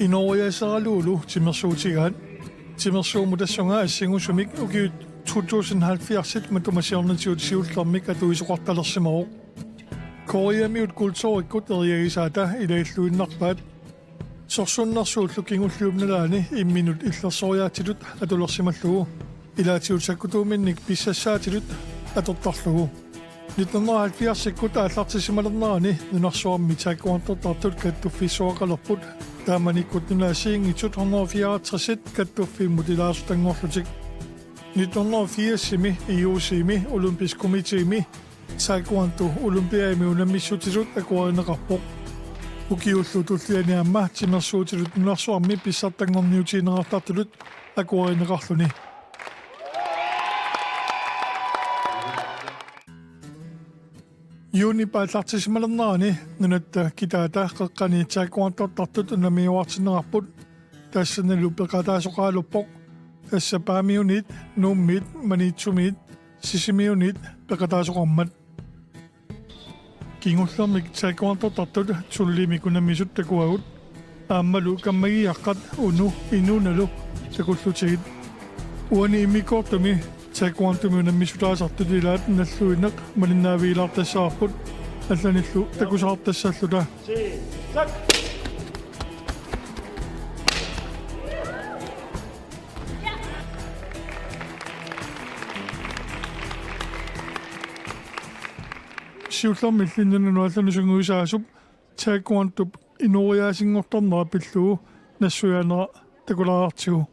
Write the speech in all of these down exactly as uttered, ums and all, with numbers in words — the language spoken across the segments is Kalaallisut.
Inooriaaseralugulu timersuutigaat. Timersuummut tassunga assingusumik ukiut to tusind halvfjerdsit matuma siornatigut siullermik atuisoqartalersimavoq. Koreamiut kulturikkut eriagisaata ilailluinnarpaat. Sorsunnersuullu kingulliup nalaani imminut illersoriaatsitut atulersimallugu. Ilaatigut sakkutuuminnik pissassaatitut atortarlugu. Nitten hundrede og halvfjerdsikkut aallartissimalernerani nunarsuarmi taekwondortartut kattuffissuaqalerput. Taamanikkut nunat assigiinngitsut hundrede og fireoghalvtredsit kattuffimmut ilaasortanngorlutik. Nitten hundrede og firsimi I O C-mi Olympisk Komitémi taekwondo olympiademi unammissutitut akuerineqarpoq. Ukiullu tulliani aamma timersuutitut nunarsuarmi pissartanngorniutigineqartartutut akuerineqarluni. Juunip aallartissimalernerani nunatta kitaata qeqqani taekwondortartut unammiuartinneqarput, tassanilu peqataasoqalerpoq, tassa Paamiuniit, Nuummiit, Maniitsumiit, Sisimiuniit peqataasoqarmat. Kingullermik taekwondortartut tulliummik unammisut takuagut, aammalu kammagiaqqat Uno inuunalu takullutigit. Uani immikkoortumi taekwondomi unammissutaasartut ilaat nalluinneq malinnaavigilaartassavarput allanillu takusaartassalluta. Siullermilli nunanut allanut sungiusaasup taekwondop inooriaasinngortarnera pillugu nassuiaanera takulaartigu.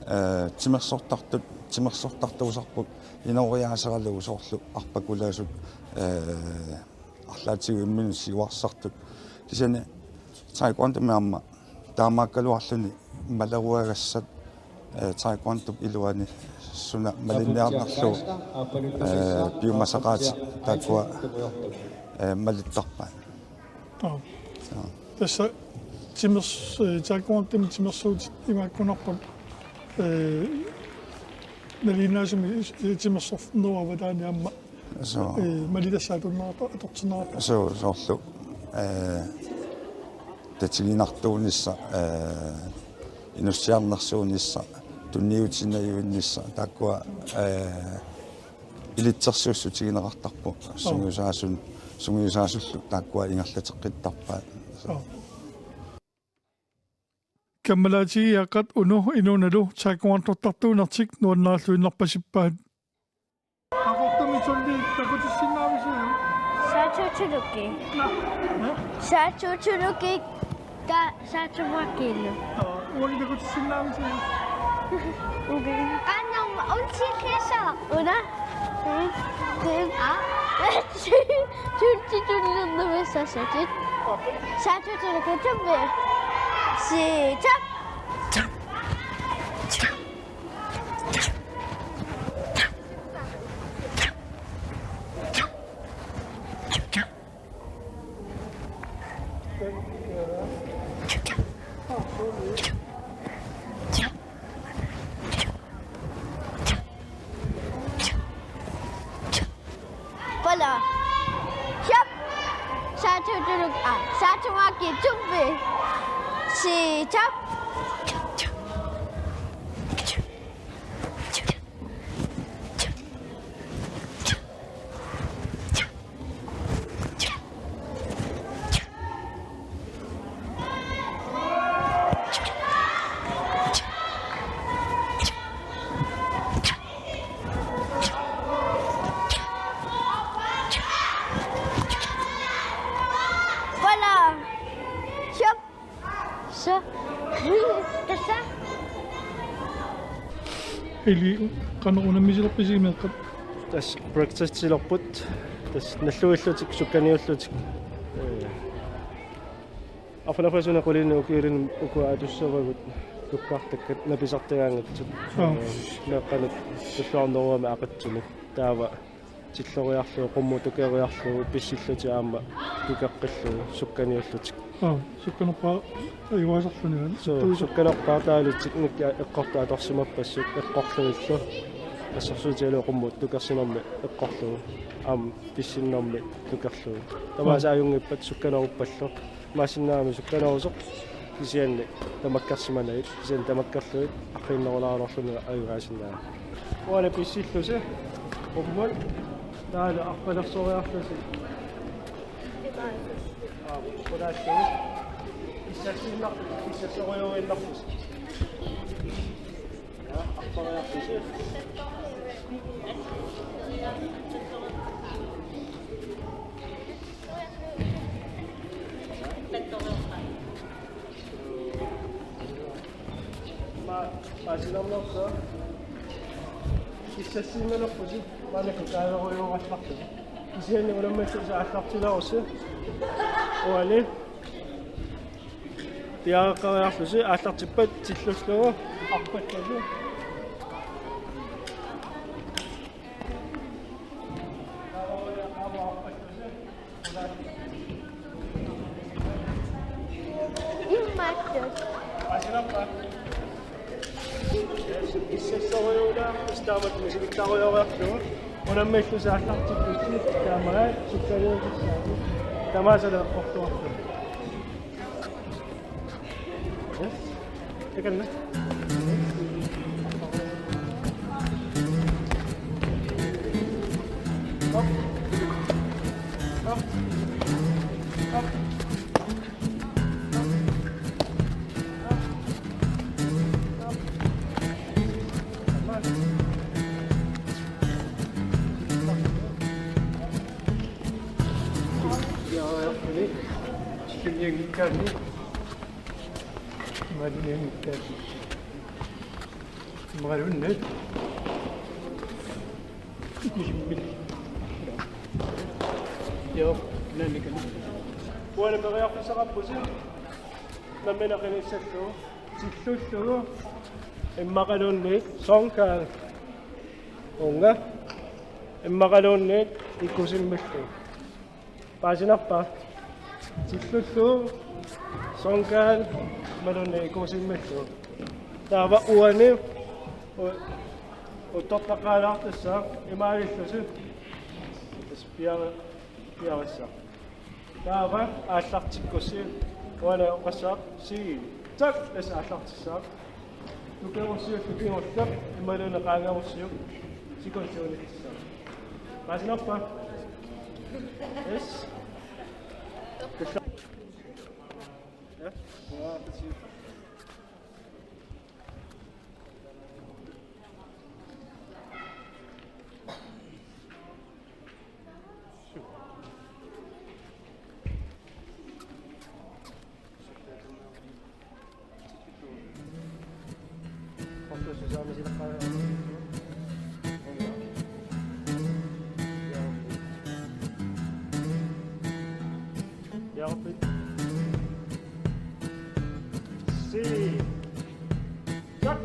Ee, timersortartut, timersortartuusarput inooriaaseralugu soorlu arpakulaasut, ee, arlaatigut imminut siuarsartut. Kisianni taekwondomi aamma taamaakkaluarluni maleruagassat, ee, taekwondop iluani suna malinniarnerlugu, ee, piumasaqaatit taakkua, ee, malittarpaat. Aa. Aa. Tassa timers-, ee, taekwondomi timersuutit imaakkunarput, ee, nalinginnaasumik, ee, timersornerup avataani aamma, suu, ee, malittassaq atornerata-, atortinnerata. Suu, soorlu, ee, tatiginartuunissaq, ee, inussiarnersuunissaq, tunniutinajuinnissaq, taakkua, ee, ilitsersuussutigineqartarput. Aa. Sungiusaasun-, sungiusaasullu taakkua ingerlateqqittarpaat. Aa. Kammalaatigiaqqat Uno inuunalu taekwondortartuunertik nuannaralluinnarpasippaat. Qaqortumi tulliit takutissinnaavisiuk? Saatsuutsulukik. Naa? Naa? Saatsuutsulukik. Taa saatsumaakkiillu. Aa, uani takutissinnaavisiuk? Uga. Qannerma unsilliassava? Una. Aa? Tunti tunnernama sasatit. Saatsuutsulukik tummi. Siitap. Pala. Siap. Saatsuutsuluk, aa, saatsumaakkiit tummi. Siitap. Voilà. Siap. Suu. Tassa. Eli qanoq unammisilerpisi meeqqat? Tassa practice-ilerput. Tassa nalluillutik sukkaniullutik. Ee. Arfineq-pingasunut qulinut ukiulinut ukua atussavagut tukkartakkat napisartagaangatsut. Aa. Ee, meeqqanut tulluarnerugamik aqitsumik. Taava tilloriarlugu, qummut tukeriarlugu, pissillutik aamma tukeqqillugu, sukkaniullutik. Aa, sukkanerpaaq ajugaasarluni, aa? Suu, sukkanerpaaq taavalu teknikki eqqortoq atorsimappassuk eqqorlugillu. Assersuutigalugu qummut nukersinermi eqqorlugu. Aamma pissinnermi nukerlugu. Tamaasa ajunngippat sukkaneruppallu. Imaassinnaagami sukkanerusoq kisianni tamakkersimanagit, kisianni tamakkerlugit aqqiinnerulaaruloorluni ajugaasinnaagit. Uani pissillusi qummut taavalu arpalersoriarlusi. Aa, qulaallugu. Issassiinnarlusi, issassorujuinnarlusi. Ja, arpalersoriarlusi. Aamma paasinarnersoq. Issassiinnarnerpusi maannakkut kaaverujoorallarlusi. Kisianni unammissuseq aallartilerussi. Uani. Piareqqeriarlusi aallartippat tillullugu arpallusi. Immaqqa. Issassorujuugaluarpusi taamatut misilittarujooriarlugu. Unammillusi aallartippusi taamaallaat sukkaliutissaasi. Tamaasalu eqqorluarlugu. Yes. Takanna. Op. Op. Op. Imaluunniit. Joo, naannikani. Uani periarfissaqarpusi. Nammineq qinissallugu. Tillullugu. Immaqaluunniit. Song Kal. Uunga. Immaqaluunniit. Ikusimmillugu. Paasinarpa? Tillullugu, Song Kal, imaluunniit ikusimmillugu. Taava uani, u-, uttortaqqaalaartussaq, imaalillusi. Tassa piari-, piarissaaq. Taava aallartikkussi, uani oqassaaq, sii, tak, tassa aallartissaaq. Nukerussiullu kingulleq imaluunniit qaangerussiuk sikunsiunitsa. Paasinarpa? Yes. Ja?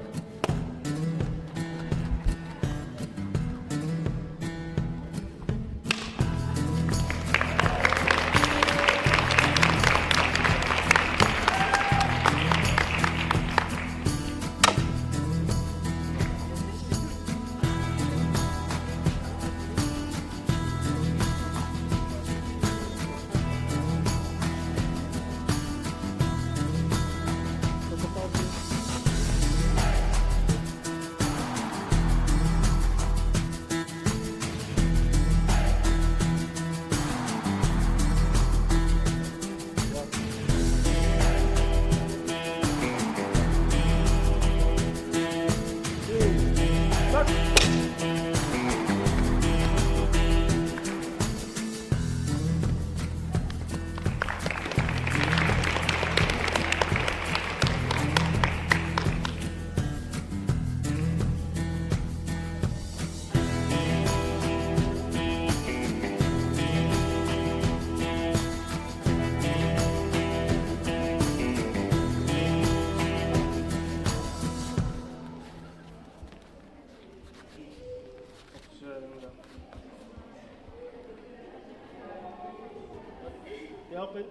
Ja, præcis.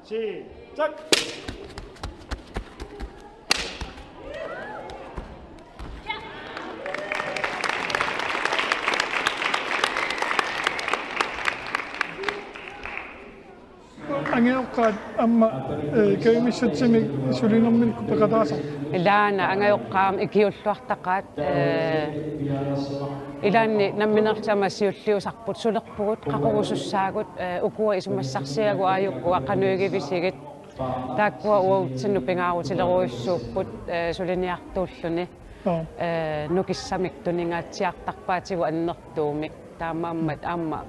Sitak. Angajoqqaat aamma, eh, kajumissutsimik sulinermikkut peqataasarput. Ilaana angajoqqaat aamma ikiulluartaqaat, eh, ilaanni nammineerluta aamma siulliusarput, sulerpugut, qaqugusussaagut, eh, ukua isumassarsiagut aajukkua qanoq igivisigit. Taakkua uatsinnut pingaarutilerujussuupput, eh, suliniartuulluni. Joo. Eh, nukissamik tuningaatsiartarpaatigut annertuumik. Taamaammat aamma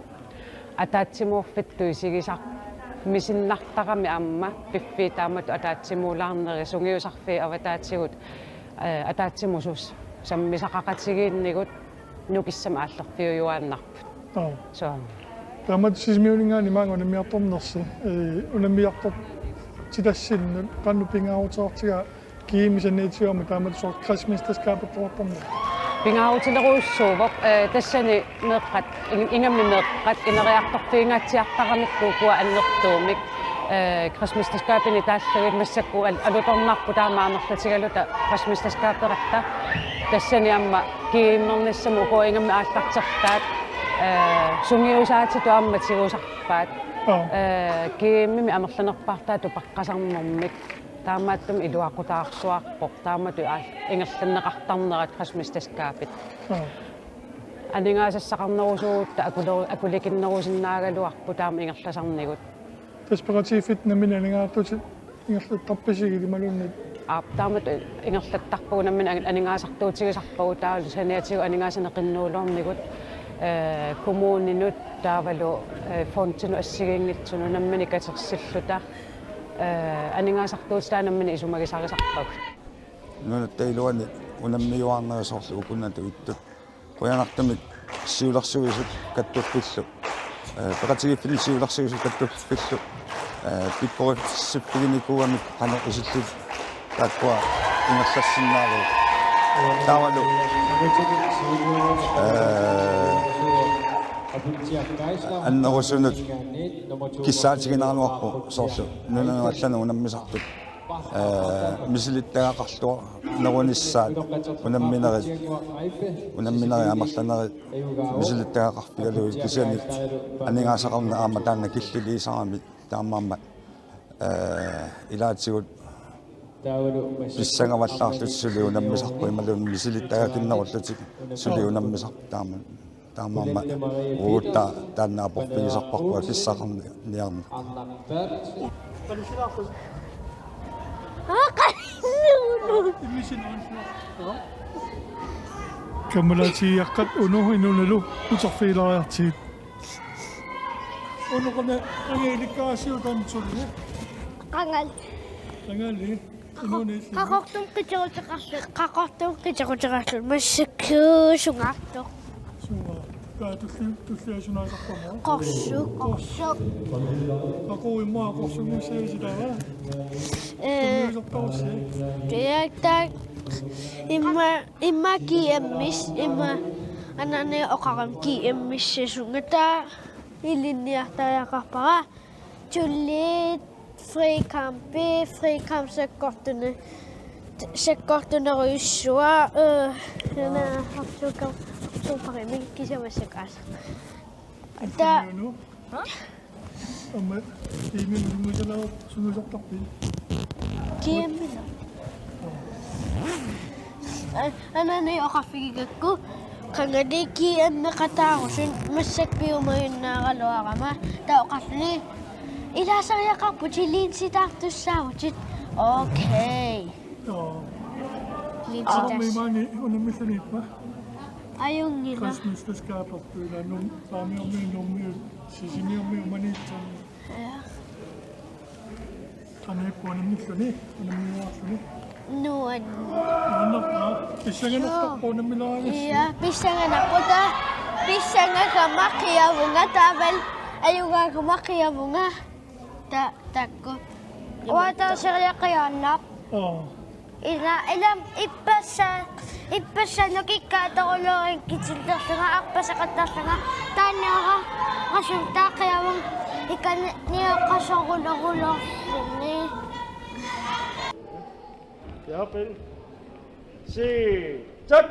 ataatsimoorfittut isigisarmisinnartaramik aamma piffissami taamatut ataatsimuulaarneri sungiusarfiit avataatigut, eh, ataatsimuusugut sammisaqaqatigiinnigut nukissamik aallerfiujuaannarput. Joo. Soorlu. Taamatut Sisimiuninngaanniit maanga unammiartornersi, eh, unammiartortitassinnut qanoq pingaaruteqartigaa? Kiimi saniatigut aamma taamatut soorlu kredsmesterskabit toqqortarneq. Pingaarutilerujussuuvoq, eh, tassani meeqqat, in-, ingammik meeqqat ineriartorfigingaatsiartaramikku ukua annertuumik, eh, kredsmesterskabini taallugit massakkut al-, alutornarput taama amerlatigaluta kredsmesterskaberatta. Tassani aamma kiimernissamut ukua ingammik aallartertaat, eh, sungiusaatitut aamma tigusarpaat. Joo. Eh, kiimimi amerlanerpaartaat tupaqqasarnermik. Taamaattumik iluaqutaarsuarpoq, taamatut aal-, ingerlanneqartarnerat kredsmesterskabit. Joo. Aningaasassaqarnerusugut akuleru-, akulikinnerusinnaagaluarput taama ingerlasarnigut. Tassa peqatigiiffittut nammineq aningaasartuutit ingerlattarpisigit imaluunniit? Aap, taamatut ingerlattarpagut nammineq an-, aningaasartuutigisarpagut taavalu saniatigut aningaasanik qinnuuloornigut, eh, kommuninut taavalu, eh, fondinut assigiinngitsunut nammineq katersilluta. Eh, aningaasartuutit taanna nammineq isumagisarisarpagut. Nunatta iluani unammiuaarneri soorlu ukunatut ittut. Qujanartumik siulersuisut kattuffillu. Eh, peqatigiiffinni siulersuisut kattuffillu. Eh, pikkorissiffiginikuugamik qanoq isillutik taakkua ingerlassinnaavagut. Taavalu, eh, annerusunut kissaatiginaraluarpoq soorlu nunanut allanut unammisartut. Eh, misilittagaqarluarnerunissaat unamminerit, unamminerit amerlanerit misilittagaqarfigalugit kisianni aningaasaqarneq aamma taanna killiliisarami taamaammat, eh, ilaatigut pissangavallaarlutik suli unammisarput imaluunniit misilittagakinnerullutik suli unammisarput taama. Taamaammat uagut taanna aporfigisarparput akissaqarniarneq. Kammalaatigiaqqat Uno inuunalu uterfigilaariartigit. Uno qanoq angilikkaassiutan suli. Qangali. Qangali. Inuuneq illit. Qaqortumut qiteruteqarluni, Qaqortumut qiteruteqarluni, massakkut sungaartoq. Sungaa. Taa tulli-, tulliasunaasarpama. Qorsuk. Qorsuk. Qaqugu immaqa qorsunngussaagissi taava? Eh. Tunniusartarussi. Tiaktak imma, imma G M S, imma anaani oqarami G M S-isunga taa ilinniartariaqarpara. Tulliit Frikampi, Frikamp sakkortuni-, sakkortunerujussuaq, eh, una Hapsukam, Hapsukam kisianni massakkut aasaq. Taa. Aamma, tiimimut sungiusalaar-, sungiusartarpit? G M-ila. A-, anaani oqarfigigakku, qangali G M-eqataarusun massakkut piumajunnaaraluarama, taava oqarluni, ilaasariaqarputit, linsitaartussaavutit. Okay. Joo. Linsitaas-. Aamma imaani unammilluniippa? Ajunngilaq. Kredsmesterskabit ila Nuum-, Paamiormiut, Nuummiut, Sisimiormiut, Maniitsormiut. Ja. Qanoq ippa unammilluni, unammiuaarluni? Nuan. Nuannerpa? Pissanganartarpa unammilaarigassi? Ja, pissanganarpoq taa. Pissangagama qiavunga taavalu ajugaagama qiavunga. Ta-, taakku. Uanga taaseriaqiaannaq. Aa. Ila, ila, ippassa-, ippassanut kikkaatoruloorikkitillerlunga, arpaseqattarlunga, taanna ara-, rasum taaqiavunga, ikani-, nioqqasoruloruloorluni. Jaapin. Sitak.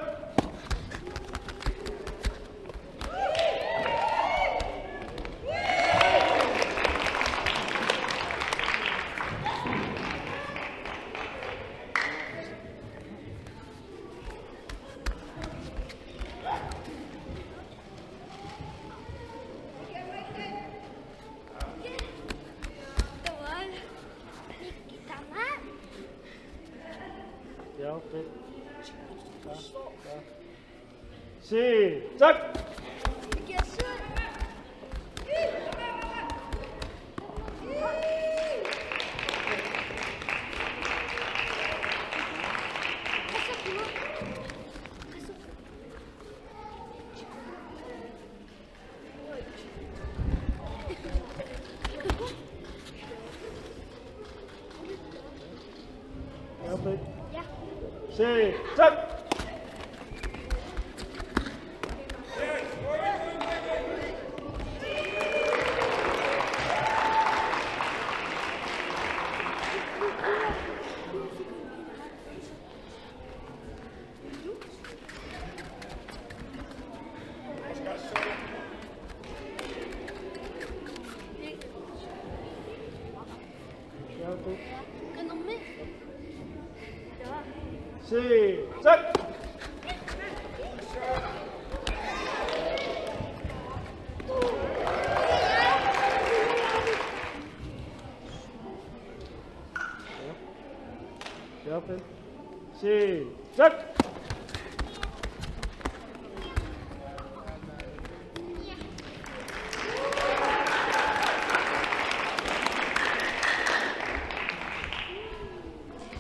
Siusak! Siusak! Siusak! Siusak!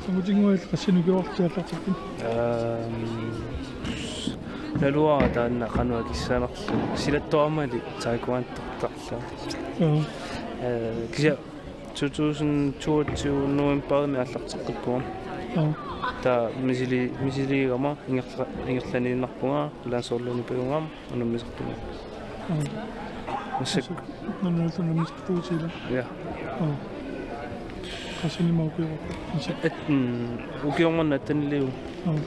Samutinnguit qassinik ukioqartiallartippit? Ehm, naluara taanna qanoq akissaanerlugu. Silattoq aamma taekwondoortarlunga. Joo. Eh, kisianni to tusind toogtyve novembarimi aallarteqqippunga. Joo. Taava misili-, misiliigama ingerla-, ingerlaniinnarpunga, landsholdiunippiunga, unammisarpunga. Joo. Massakkut. Nunullu unammisartuutit ilaa? Ja. Joo. Qassinik ukioqarpa? Massakkut. Et, mm, ukioq manna atteniliivunga. Joo.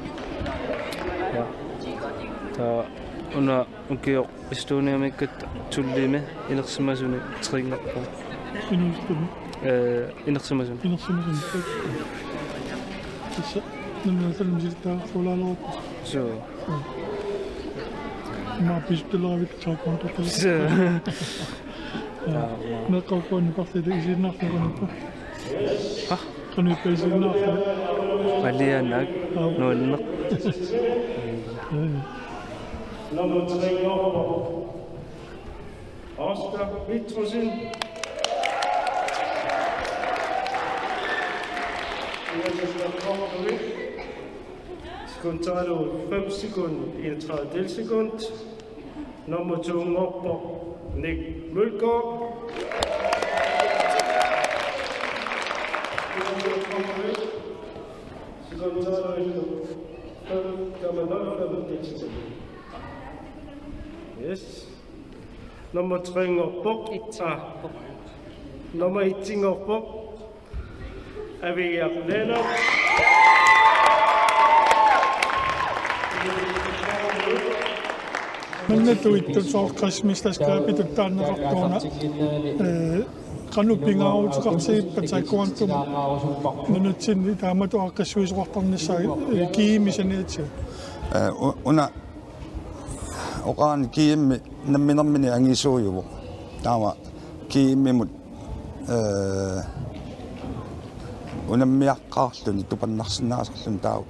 Ja. Taava una ukioq Estoniamiikkatta tulliimi inersimasunik trænernarpunga. Inuusuttumi? Eh, inersimasunik. Inersimasunik. Tassa, nunullu misilittagaqarluarput. Suu. Ima pisuttuleravit taekwondo tala. Suu. Ja. Meeqqat ukua nukarliit isiginnaarlugu qanoq ippa? Haa? Qanoq ippa isiginnaarlugu? Alianaak. Aa. Nuanneq. Ja, ja. Nummer tre, Oscar Petrussen. Sekundtalerlu fem sekund, enogtredive delsekund. Nummer to, Nick Mølgaard. Sekundtalerlu fem komma nul fem delsekund. Yes. Nummer tre-nngorpoq. Et. Ah. Nummer et-inngorpoq. Aviaq Lennert. Maannakkut soorlu Christmas taskaapi tuttaanneqartuuna, eh, qanoq pingaaruteqartigippat taekwondomut nunatsinni taamatut aaqqissuisoqartarnissaa, eh, G M-i saniatigut? Eh, u-, una oqarani G M-i namminermini angisuujuvoq. Taava G M-imut, eh, unammiaqqaarluni tupannarsinnaasarluni taava,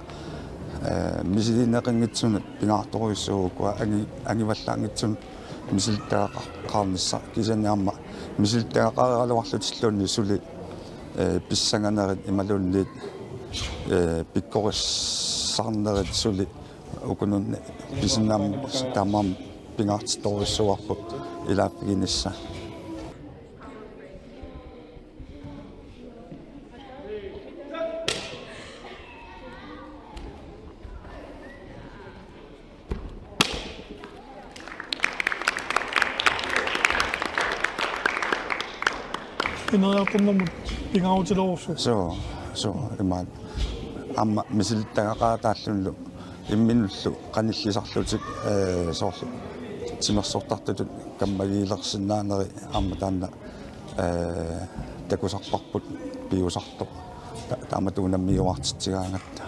eh, misiliineqanngitsunut pingaartorujussuuvoq ukua angi-, angivallaanngitsunut misilittagaqaarnissaq. Kisianni aamma misilittagaqaraluarlutilluunniit suli, eh, pissanganerit imaluunniit, eh, pikkorissarnerit suli ukununni pisinnaammat taamaammat pingaartittorujussuuarput ilaaffiginissaa. Ineriartornermut pingaarutilerujussuuvoq. Suu, suu, imaat. Aamma misilittagaqaataallunilu imminullu qanillisarlutik, eh, soorlu timersortartutut kammagiilersinnaaneri aamma taanna, eh, takusarparput piusartoq. Ta-, taamatut unammiuaartitsigaangatta.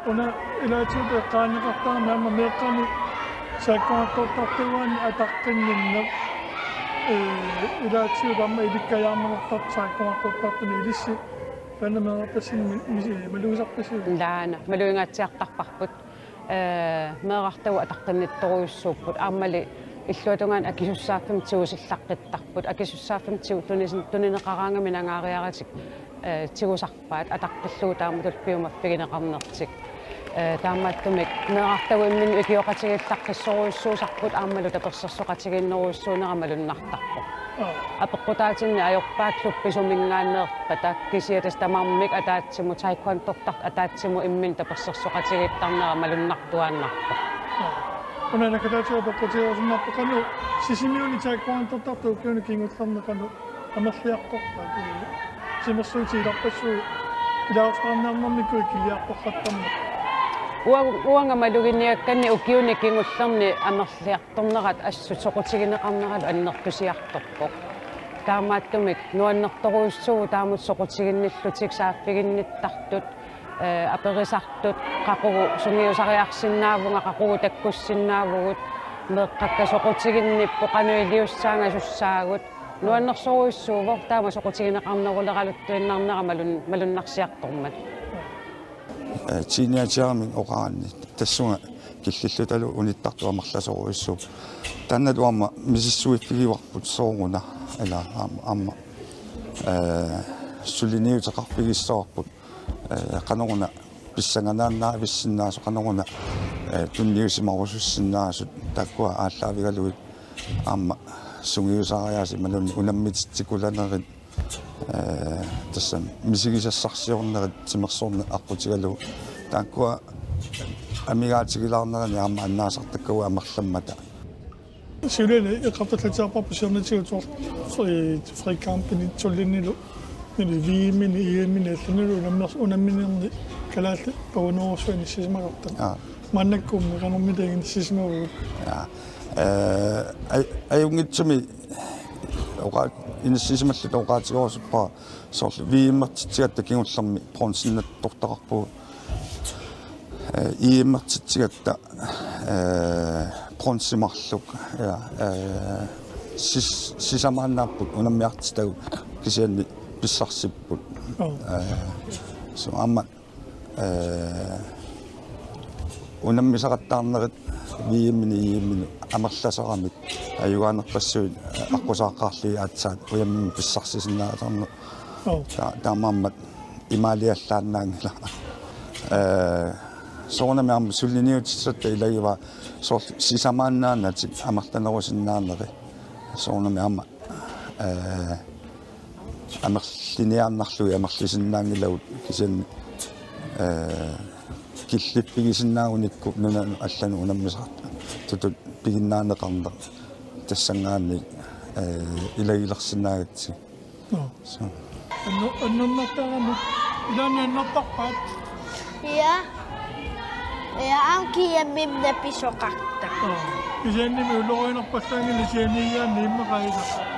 Una ilaatigut eqqaaneqartarami aamma meeqqani taekwondoortartuugaanni ataqqinninneq, ee, ilaatigut aamma ilikkajaarneqartartut taekwondoortartuni ilissi taanna meerartassinnut mi-, mi-, malugisarpisiuk? Ilaana, malugingaatsiartarparput. Ee, meerartagut ataqqinnittorujussuupput, aammali illuatungaani akisussaaffimmi tigusillaqqittarput, akisussaaffimmi tigu-, tunisin-, tunineqaraangami nangaariaratik, ee, tigusarpaat ataqqillugu taamatullu piumaffigineqarnertik. Ee, taamaattumik meerartagut imminnut ikioqatigiillaqqissorujussuusarput aammalu tapersersoqatigiinnerujussuunera malunnartarpoq. Apeqqutaatinni ajorpaat klubbi suminngaanneerpata, kisianni tassa tamarmik ataatsimut, taekwondoortartut ataatsimut imminnut tapersersoqatigiittarnera malunnartuaannarpoq. Una naggataatigut apeqqutigerusunnarpoq qanoq Sisimiuni taekwondoortartut ukiuni kingullerni qanoq amerliartorpaat, ee, timersuutigilerpassuit ilaasortaarniarnermikkut ikiliartortarneq. Uanga, uanga maluginiakkanni ukiuni kingullerni amerliar- tornerat assut soqutigineqarneralu annertusiartorpoq. Taamaattumik nuannertorujussuuvoq taamatut soqutiginnillutik saaffiginnittartut, ee, aperisartut, qaqugu sungiusariarsinnaavunga, qaqugu takkussinnaavugut, meeqqakka soqutiginnipput, qanoq iliussaangasussaagut, nuannersorujussuuvoq taama soqutigineqarneruleraluttuinnarnera malun-, malunnarsiartormat. Ee, teenagerimik oqaraanni tassunga killillutalu unittartut amerlasoorujussuupput. Taannalu aamma misissuiffigivarput sooruna, ila aamma, aamma, ee, suliniuteqarfigissavarput, ee, qanoruna pissanganaannaavissinnaasoq, qanoruna, ee, tunniusimarusussinnaasut, taakkua aallaavigalugit aamma sungiusariaaseq imaluunniit unammititsikulanerit, ee, tassami misigisassarsiornerit timersorneq aqqutigalugu. Taakkua amigaatigilaarnerini aamma annaasartakkagut amerlammata. Siuliani eqqartullatsiarparput siornatigut soorlu, ee, frikampinitsullinnilu, ili V M-ini, E M-ini allanilu unammers-, unamminerni kalaallit pagunerussuaq inissisimagarput. Aa. Maannakkummi qanormita inissisimavugut? Aa. Ee, aj-, ajunngitsumik oqa-, inissisimalluta oqaatigerusuppara soorlu V M-ertitsigatta kingullermi bronzenngitsoortaqarpugut. Ee, E M-ertitsigatta, ee, bronze marluk, ja, ee, sis-, sisamaannaapput unammiartitagut kisianni pissarsipput. Joo. Ee, so aamma, ee, unammisaqattaarnerit V M-ini E M-inut amerlasaramik ajugaanerpassuit, ee, aqqusaaqqaarlugit aatsaat ujammimmi pissarsisinnaasarneq. Joo. Ta-, taamaammat imaaliallaannaanngilaq. Ee, soorunami aamma suliniutissatut ilagivaat soorlu sisamaannaanatik amerlanerusinnaaneri. Soorunami aamma, ee, amerliniarnarlugit amerlisinnaanngilagut kisianni, ee, killiffigisinnaagunikku nunanut allanut unammisaqartutut piginnaaneqarneq tassanngaanniit, ee, ilagilersinnaagatsigit. Joo. Suu. Annu-, annernartarama. Ilaanni annernartarpaat? Ja. Ja, aamma G M-imi napisoqartarpoq. Joo. Kisiannimi ulorianarpallaanngilaq kisianni imaaliaqaaq.